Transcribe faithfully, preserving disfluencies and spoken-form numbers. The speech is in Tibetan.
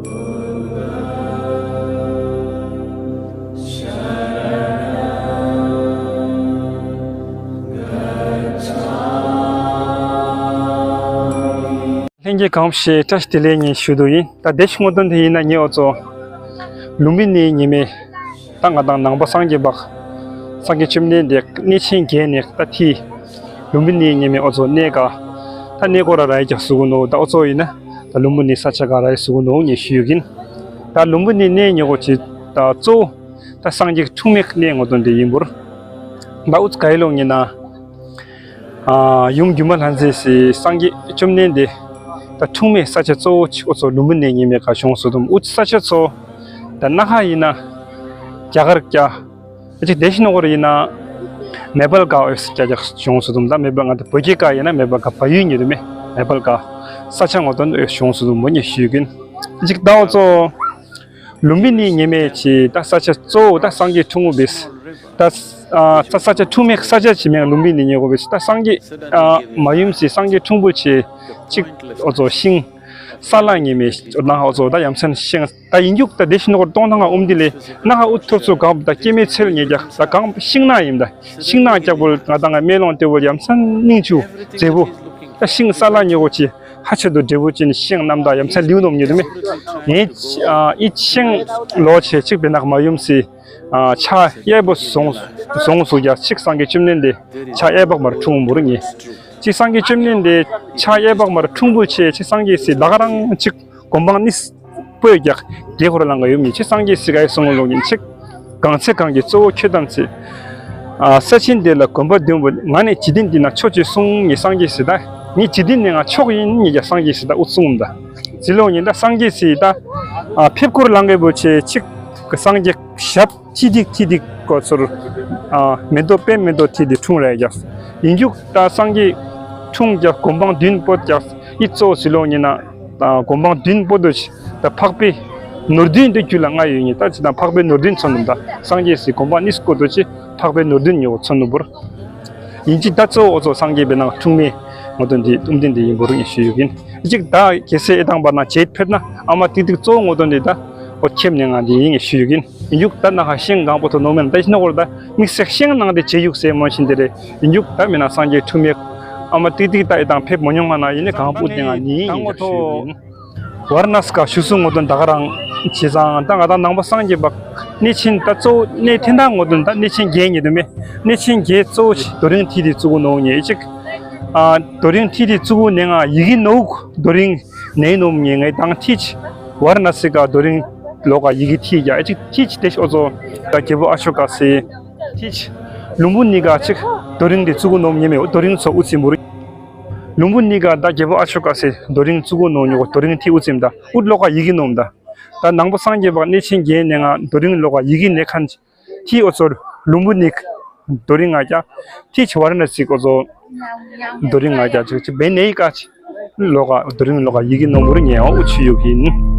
ལྷན་རྒྱས་གང་ཞེས་བཀྲ་ཤིས་བདེ་ལེགས་ངས་ཞུ་རྒྱུ་ཡིན། ད་དེ་ཞིག་སྔོན་དོན་དེ་ཡིན་ན་ངས་འོ་ཙོ་ལུམ་བི་ནིའི་ཉི་མས། ད་ང་དང་ནང་པ་སངས་རྒྱས་པ། སངས་རྒྱས་བཅོམ་ལྡན་འདས་གནས་ཆེན་བརྒྱད་ནས་ད་ཐི། ལུམ་བི་ནིའི་ཉི་མས་འོ་ཙོ་གནས་ག་ད་གནས་སྐོར་ར་ར་ཡི་ཀྱག་ཟུ་གུ་ནོ། ད་འོ་ཙོ་ཡིན་ན་ད་ལུམ་བི་ནི་ས་ཆ་ག་ར་ཡི་ཟུ་གུ་ནོ་ངས་ཞུ་ཡོད་ཀིན། ད་ལུམ་བི་ནི་གནས་ཉི་གོ་ཅི་ད་གཙོ་བོ་ད་སངས་རྒྱས་འཁྲུངས་མའི་གནས་ངོ་དོན་དེ་ཡིན་པུར། ད་འུ་ཙི་ག་ཡི་ལོ་ངེ་ན། ཨ་ཡུམ་སྒྱུ་མ་ལྷ་མཛེས་སི་སངས་རྒྱས་བཅོམ་ལྡན་འདས་ད་འཁྲུངས་མའི་ས་ཆ་གཙོ་བོ་ཅིག་འོ་ཙོ་ལུམ་བི་ནི་ཉི་མའི་ཀ་བྱུང་སོ་དུམ། འུ་ཙི་ས་ཆ་ཚོ་ད་ན་ཧ་ཡིན་ན་རྒྱ་གར་ཀྱ་ཅིག་དེ་ཤི་ནོ་གོ་ར་ཡིན་ན་མེ་པལ་ཀ་འོས་ཀྱ་ཀྱ་བྱུང་སོ་དུམ། ད་མེ་པལ་ང་ད་བོད་སྐད་ཀ་ཡིན་ན་མེ་པལ་ཀ་བ་ཡུལ་ཉིད་དུ་མེ་མེ་པལ་ཀ་ས་ཆ་ངོ་དོན་འོས་བྱུང་སོ་དུམ་མོ་ཉེ་ཞུས་ཀིན། ཅིག་ད་འོ་ཙོ། ལུམ་བི་ནི་ཉི་མས་ཅི་ད་ས་ཆ་གཙོ་བོ་ད་སངས་རྒྱས་འཁྲུངས་པའི་ད་ས་ཆ་འཁྲུངས་མའི་ས་ཆ་ཅི་མིང་ལུམ་བི་ནི་ཉི་གོ་བའི་ད་སངས་རྒྱས་མ་ཡུམ་སི་སངས་རྒྱས་འཁྲུངས་པོ་ཆེ་ཅིག་འོ་ཙོ་ཤིང་ས་ལ་ཉི་མའི་ནང་འོ་ཙོ་ད་ཡ་མཚན་ཤིང་ད་ཡིན་རྒྱུག་ད་དེ་ཤི་ནོ་གོ་གཏོང་ཐང་ཨོམ་དི་ལེ་ན་ཧ་འུ་ཐུར་ཚུ་གང་ད་སྐྱེ་མེད་ཚལ་ཉེ་རྒྱ་ད་གང་ཤིང་ན་ཡིན་ད་ཤིང་ན་ཀྱག་པོ་ང་ད་ང་མེ་ལོང་ལྟེ་བོ་ཡ་མཚན་སྙིང་ཆུ་མཛེས་པོ་ད་ཤིང་ས་ལ་ཉི་གོ་ཅི། ཧ་ཆེ་དུ་འབྲས་བུ་ཅན་ཤིང་རྣམ་དག་ཡ་མཚན་ལིའུ་ནོམ་ཉིད་དུ་མེ། ངས་ཨི་ཤིང་ལོ་ཆེ་གཅིག་པའི་ནག་མ་ཡུམ་སི་ཕྱག་གཡས་པོ་བཟུང་བཟུང་སུ་རྒྱ་གཅིག་སངས་རྒྱས་བཅོམ་ལྡན་འདས་ཕྱག་གཡས་པག་མར་འཁྲུངས་འབུར་ངེ། གཅིག་སངས་རྒྱས་བཅོམ་ལྡན་འདས་ཕྱག་གཡས་པག་མར་འཁྲུངས་པོ་ཆེ་གཅིག་སངས་རྒྱས་སི་ད་ག་རང་གཅིག་གོ་འཕང་གཉིས་པོའི་རྒྱག་དེ་ཧོར་ལང་ག་ཡོད་མི་ཆེ་སངས་རྒྱས་སི་ག་ཡི་གསུང་ལོ་ཉིན་ཆིག་གང་ཚེ་གང་གི་གཙོ་བོ་ཁྱོད་དམ་ཚེ། ས་ཆེན་འདི་ལ་གོམ་པ་བདུན་པོ་ང་ནི་འཇིག་རྟེན་འདི་ན་མཆོག་ཅེས་གསུངས་ངེས་སངས་རྒྱས་སི་ད། ངས་འཇིག་རྟེན་ནི་ང་མཆོག་ཡིན་ངེས་ཀྱང་སངས་རྒྱས་སི་ད་ཨུ་གསུངས་ད། ཟི་ལོ་ཉིན་ད་སངས་རྒྱས་སི་ད། ཕེབས་སྐོར་ལང་གི་བོ་ཆེ་གཅིག་གི་སངས་རྒྱས་ཞབས། ཐི་ཐིག་ཐི་ཐིག་གོ་ཚུར། མེ་ཏོག་པད་མེ་ཏོག་ཐི་ཐིག་འཁྲུངས་རེ་རྒྱག་ཡིན་རྒྱུག་ད་སངས་རྒྱས་འཁྲུངས་རྒྱག་གོ་འཕང་བདུན་པོ་རྒྱག་ཡིད་གཙོ་བོ་ཟི་ལོ་ཉིན་ན། གོ་འཕང་བདུན་པོ་དུ་ད་འཕགས་པའི་ནོར་བདུན་དུ་རྒྱུད་ལ་ལྔ་ཡོད་ཉིན་ད་ཅི་ད་འཕགས་པའི་ནོར་བདུན་མཚོན་ནུ་ད་སངས་རྒྱས་སི་གོ་འཕང་གཉིས་སྐོར་དུ་ཅི་འཕགས་པའི་ནོར་བདུན་ཉོ་མཚོན་ནུ་བུར། ཡིན་ཅི་ད་གཙོ་བོ་ཨོ་ཚོ་སངས་རྒྱས་པའི་ནང་འཁྲུངས་མའི་ངོ་དོན་འདི་གཏུམ་ལྡན་འདི་ཡིན་པོ་རུ་ཡིན་ཞུ་ཡོད་ཡིན། གཅིག་ད་གལ་སྲིད་ཨེ་དང་པར་ན་བྱེད་ཕེབས་ན་ཨ་མ་ཏིག་ཏིག་གཙོ་བོ་ངོ་དོན་འདི་ད་ཨོ་ཁྱེམ་ནས་ང་འདི་ཡིན་ཞུ་ཡོད་ཡིན། ཡུག་ད་ན་ཧ་ཤིང་གང་པོ་ཐོ་ནོ་མེན་ད་ཤི་ན་གོར་ད་དམིགས་བསལ་ཤིང་ནང་དེ་བྱེད་ཡུག་སེ་མོ་ཤིན་དེ་རེ་ཡུག་ད་མེ་ན་སངས་རྒྱས་འཁྲུངས་མའི་ཨ་མ་ཏིག་ཏིག་ད་ཨེ་དང་ཕེབས་མོ་ཉོང་མ་ན་ཡིན་ནི་གང་པོ་དེ་ང་ནི་ཡིན་ཞུ་ཡོད་ཡིན། ཝར་ན་སི་ཀ་ཞུ་སུ་ངོ་དོན་ད་ག་རང་བྱེད་ཙང་ད་ང་ད་ནང་པ་སངས་རྒྱས་པ་གནས་ཆེན་ད་གཙོ་བོ་གནས་ཐེན་ད་ངོ་དོན་ད་གནས་ཆེན་བརྒྱད་ཉིད་དུ་མེ། གནས་ཆེན་བརྒྱད་གཙོ་བོ་ཆེ་རྡོ་རིང་ཐིག་དེ་བཙུགས་ནོ་ཉེ་གཅིག་རྡོ་རིང་ཐིག་དེ་བཙུགས་ནས་ང་ཡི་གེ་ནོ་རྡོ་རིང་ནས་ནོ་ཉེ་ངའི་དང་ཐིག་ཝར་ན་སི་ཀ་རྡོ་རིང་ལོ་ཀ་ཡི་གེ་ཐིག་ཡ་གཅིག་ཐིག་དེ་ཤོ་ཚོ་རྒྱལ་པོ་ཨ་ཤོ་ཀ་སི་ཐིག་ལུམ་བུ་ནི་ཀ་གཅིག་རྡོ་རིང་དེ་བཙུགས་ནོ་ཉེ་མེ་རྡོ་རིང་ཚོ་ཨུ་ཚི་མུ་རི། ལུམ་བུ་ནི་ཀ་ད་རྒྱལ་པོ་ཨ་ཤོ་ཀ་སི་རྡོ་རིང་བཙུགས་ནོ་ཉོ་རྡོ་རིང་ཐིག་ཨུ་ཚིམ་ད་ཨུ་ལོ་ཀ་ཡི་གེ་ནོམ་ད། ད་ནང་པ་སངས་རྒྱས་པ་གནས་ཆེན་བརྒྱད་ནས་ང་རྡོ་རིང་ལོ་ཀ་ཡི་གེ་ནས་ཁན་ཐི་ཨོ་ཚོར་ལུམ་བུ་ནིག་རྡོ་རིང་ང་རྒྱ་ཐི་ཆི་ཝར་ན་སི་ཀོ་ཚོ་རྡོ་རིང་ང་རྒྱ་ཆུ་ཆི་བེ་ནེ་ཡི་ཀ་ཆི་ལོ་ཀ་རྡོ་རིང་ལོ་ཀ་ཡི་གེ་ནོམ་བུ་རི་ཉེ་ཨོ་ཆུ་ཡུག་ཡིན།